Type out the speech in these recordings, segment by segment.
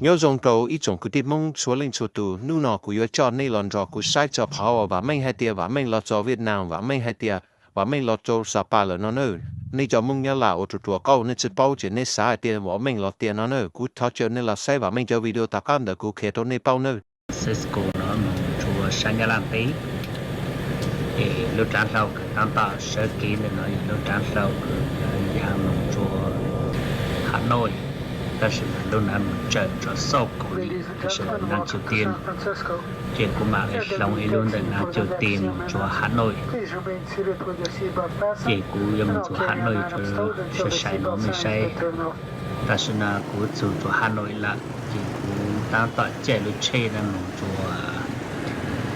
Nyob zoo rau ib tsoom kwv tij Hmoob txhua leej txhua tus, hnub no kuv yuav coj nej los nrog kuv saib txog qhov uas Vam Meej hais tias Vam Meej los txog Vietnam, Vam Meej hais tias Vam Meej los rau Sapa lawm no nawb. Nej cov Hmoob Nyab Laj uas ruam ruam qauj nej tsis paub ces nej xav hais tias Vam Meej los tiag no nawb. Kuv thov caw nej los saib Vam Meej cov video tom qab ntawd kuv qhia rau nej paub nawb. Francisco no mus rau sab Nyab Laj teb, es lub rab hlau kws tab tom sawv kev ntawm no yog lub rab hlau kws ya mus rau Hà Nội, tab sis mas lub no mus tsaws rau Saucony, tab sis nam cws tiag, ces kuv mam li hloov ib lub ntawm nam cws tiag mus rau Hà Nội. Ces kuv yuav mus rau Hà Nội rau sai sai no nej saib. Tam sim no kuv txug rau Hà Nội lawm, ces kuv tab tom caij lub tsheb no mus rau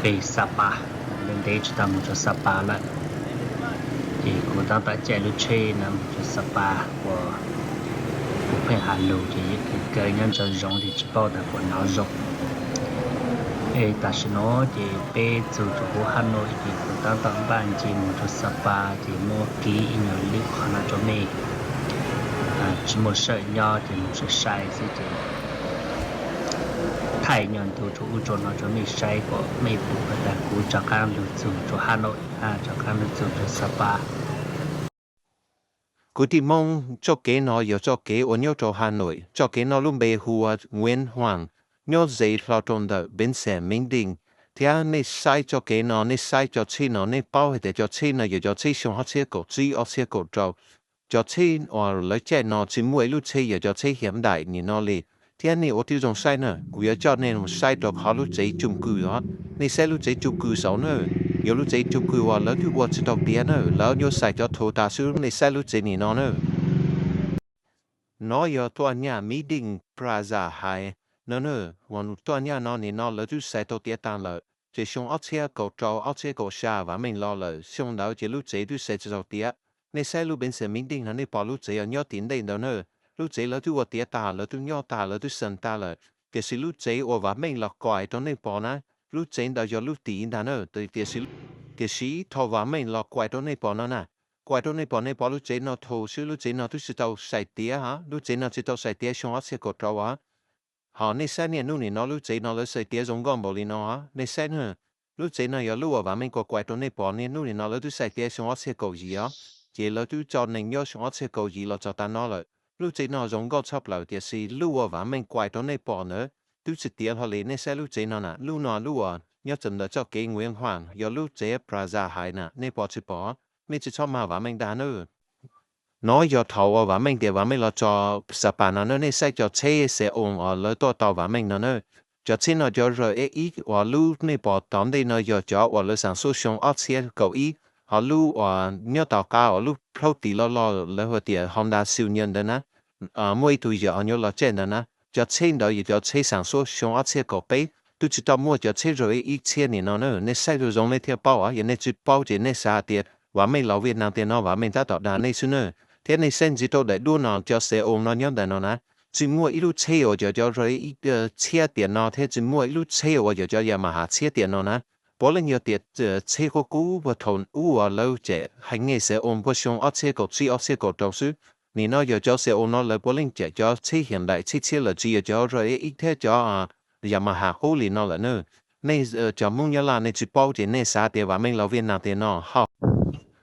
pem Sapa, ntev tsis tau mus rau Sapa lawm. Ces kuv tab tom caij lub tsheb no mus rau Sapa uas kuv pheej has lus ces kawg nyob ntsoov zoov ces tsis paub tas puas hnov zoo. Es tam sim no ces peb txug rau hauv Hà Nội ces kuv tab tom npaj ncig mus rau Sapa ces muab kib ib nyuag lwm qhov no rau mej, tsis muaj sawm nyob ces mus sai sai xwb ces thaij nyuag ntu rau ub rau no rau mej saib kom mej pum tas kuv rov qab lug txug rau Hà Nội, rov qab lug txug rau Sapa. Kwv tij Hmoob, txoj kev no yog txoj kev uas nyob rau Hà Nội. Txoj kev no lub npe hu ua Nguyễn Huảng, nyob ze hlo rau ntawm bến xe Mỹ Đình. Thiab nej saib txoj kev no, nej saib cov tsheb no, nej paub hais tias cov tsheb no yog cov tsheb xyoo ob txhiab kaum tsib, ob txhiab kaum rau. Cov tsheb uas lawv caij no tsis muaj ib lub tsheb yog cov tsheb hiav ntaim nim no li. Thiab nej ua tib zoo saib na, kuv yuav coj nej mus saib rau qhov lub tsev chung cư os. Nej saib lub tsev chung cư saud na, yog lub tsev chung cư uas lawv twb ua tsis tau tiav na, lawv nyuaj xais cov thau tas xwb. Nej saib lub tsev nim no na. No yog tuaj nyaj Mỹ Đình Plaza hais no na, uas tuaj nyaj no nim no lawv twb xais tau tiav tag lawm. Ces xyoo ob txhiab kaum rau, ob txhiab kaum xya Vam Meej los lawm, xyoo ntawd ces lub tsev twb xais tsis tau tiav. Nej saib lub bến xe Mỹ Đình no nej pom lub tsev uas nyob tim ntej ntawd na. Lub tsev lawv twb ua tiav tag, lawv twb nyob tag, lawv twb xas tag lawm. Tiam sis lub tsev uas Vam Meej los kuaj rau nej pom na, lub tsev ntawd yog lub tim ntag na. Tiam sis, tiam sis thaum Vam Meej los kuaj rau nej pom no na, kuaj rau nej pom, nej pom lub tsev no thaum xwb, lub tsev no twb tsis tau xais tiav, lub tsev no tsis tau xais tiav xyoo ob txhiab kaum rau as. Ho nej saib niaj hnub nim no lub tsev no lawv xais tiav zoo nkauj npaum li no, nej saib na. Lub tsev no yog lub uas Vam Meej kuaj kuaj rau nej pom, niaj hnub nim no lawv twb xais tiav xyoo ob txhiab kaum yim os. Ces lawv twb tso neeg nyob xyoo ob txhiab kaum yim los txog tav no lawm. Lub tsev no zoo nkauj tshaj plaws, tiam sis lub uas Vam Meej kuaj rau nej pom ntawd twb tsis tiav hlo li. Nej saib lub tsev no na, lub no lub uas nyob txawm ntawm txoj kev Nguyễn Huảng, yog lub tsev Plaza hais na, nej pom tsis pom? Nej tsis txhob mag Vam Meej dag na. No yog thaum uas Vam Meej tias Vam Meej los txog Sapa no na, nej saib cov tsheb xe ôm uas lawv tuaj tau Vam Meej no na. Cov tsheb no cov R X ib uas lub nej pom tom ntej no yog cov uas lawv xas xuab xyoo ob txhiab kaum ib, ho lub uas nyob tom qab uas lub plaub tim loj loj lawv hu tias Honda Civic ntawd na, muaj ib tug yawm uas nyuam los caij ntawd na. Cov tsheb ntawd yog cov tsheb xas xuab xyoo ob txhiab kaum peb, twb tsis tau muaj cov tsheb R X ib txhiab nim no na. Nej saib zoo zoo nej thiaj paub os, yog nej tsis paub ces nej xav tias Vam Meej los Vietnam tiag no, Vam Meej tab tom dag nej xwb na. Thiab nej saib ntxiv rau daim duab no, cov xe ôm no nyob ntawm no na, tsis muaj ib lub tsheb uas cov, cov R X ib txhiab tiam no, thiab tsis muaj ib lub tsheb uas yog cov Yamaha txhiab tiam no na. Puav leej yog tias tsheb qub qub puag thaum ub uas lawv cem hais nge xe ôm puag xyoo ob txhiab kaum tsib, ob txhiab kaum rau xwb. Nim no yog cov xe ôm no lawv puav leej cem cov tsheb hiav ntaim tsheb txhiab lawm, tsis yog cov R X ib thiab cov Yamaha qub li no lawm na. Nej cov Hmoob Nyab Laj nej tsis paub ces nej xav tias Vam Meej los Vietnam tiag no ho.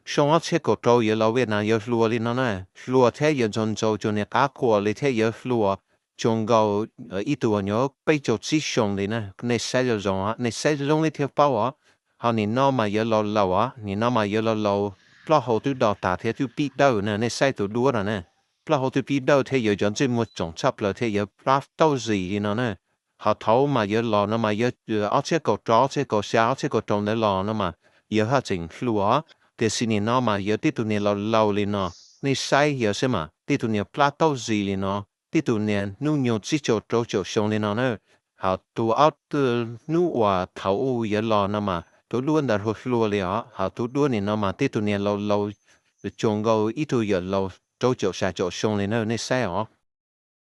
Xyoo ob txhiab kaum rau yawg los Vietnam yawg hluas li no na, hluas thiab yawg ntxaug ntxaug cuag niag qab quas li thiab yawg hluas cuag nkaus ib tug uas nyuam peb caug tsib xyoo li na. Nej saib zoo zoo, nej saib zoo li thiaj paub os. Ho nim no mas yawg laus laus os, nim no mas yawg laus laus, plaub hau twb do tas thiab twb pib dawb na, nej saib tus duab no na. Plaub hau twb pib dawb thiab yawg cov ntsej muag tsoom tshaj plaws thiab yawg plab taub zis li no na. Ho thaum mas yawg los no mas yawg ob txhiab kaum rau, ob txhiab kaum xya, ob txhiab kaum rau ntawd los no mas yawg haj tseem hluas, tiam sis nim no mas yawg tib tug niag laus laus li no. Nej saib yawg saib mas, tib tug niag plab taub zis li no, tib tug niag hnub nyoog tsib caug rau caum xyoo li no na. Ho tus ob hnub uas thaum ub yawg los no mas tus duab ntawd hluas hluas li os, ho tus duab nim no mas tib tug niag laus laus cuag nkaus ib tug yawm laus rau caum xya caum xyoo li na, nej saib os.